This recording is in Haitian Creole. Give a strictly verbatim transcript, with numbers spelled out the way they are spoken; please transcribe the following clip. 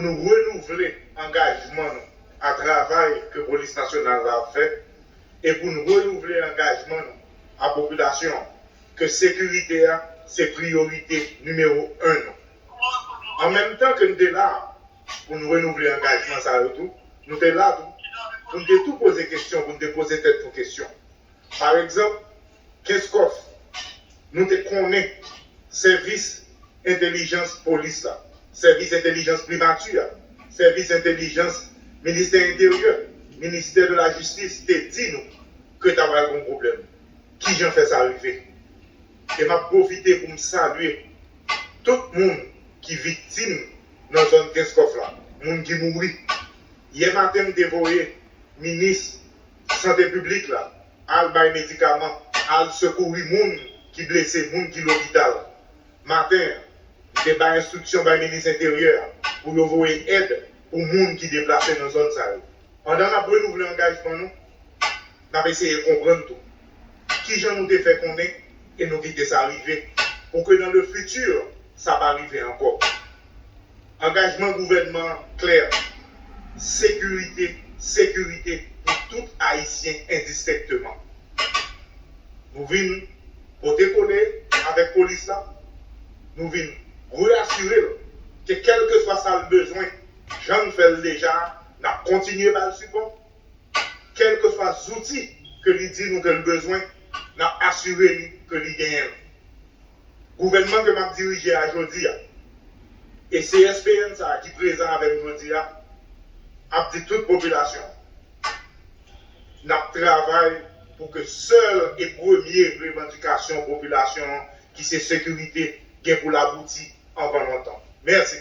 Nou renouvle angajman nou a travay ke Polis Nasyonal la ap fè e pou n renouvle angajman nou a popilasyon an ke sekirite a se priyorite nimewo en nou. An menm tan ke n te la pou n renouvle angajman sa yo tou, nou te la tou pou n te tou poze kesyon, pou n te poze tèt nou kesyon. Pa egzanp, Kenskòf, nou te konnen sèvis entèlijans polis la, sèvis entèlijans primati a, sèvis entèlijans ministè enteryè, ministè de la jistis te di nou ke ta pral gen pwoblèm. Kijan fè sa rive? E m ap pwofite pou m salye tout moun ki viktim nan zòn Kenskòf la, moun ki mouri. Yè maten, m te voye minis sante piblik la al bay medikaman, al sekouri moun ki blese, moun ki lopital. Maten an, m te bay enstriksyon bay minis enteryè a pou yo voye èd pou moun ki deplase nan zòn sa yo. Pandan n ap renouvle angajman nou, n ap eseye konprann tou kijan nou te fè konnen e nou kite sa rive, pou ke dans le futur, sa pa rive ankò. Angajman gouvènman an klè, sekirite, sekirite pou tout Ayisyen endistenkteman. Nou vin pote kole avèk polis la, nou vin reasire l ke kèlkeswa sa l bezwen, jan n fè l deja, n ap kontinye ba l sipò. Kèlkeswa zouti ke li di nou ke l bezwen, n ap asire li ke li genyen l. Gouvènman ke m ap dirije a jodi a, e C S P N sa a ki prezan avè m jodi a, ap di tout popilasyon, n ap travay pou ke sèl e premye revandikasyon popilasyon an, ki se sekirite, gen pou l abouti anvan lontan. Mèsi bokou.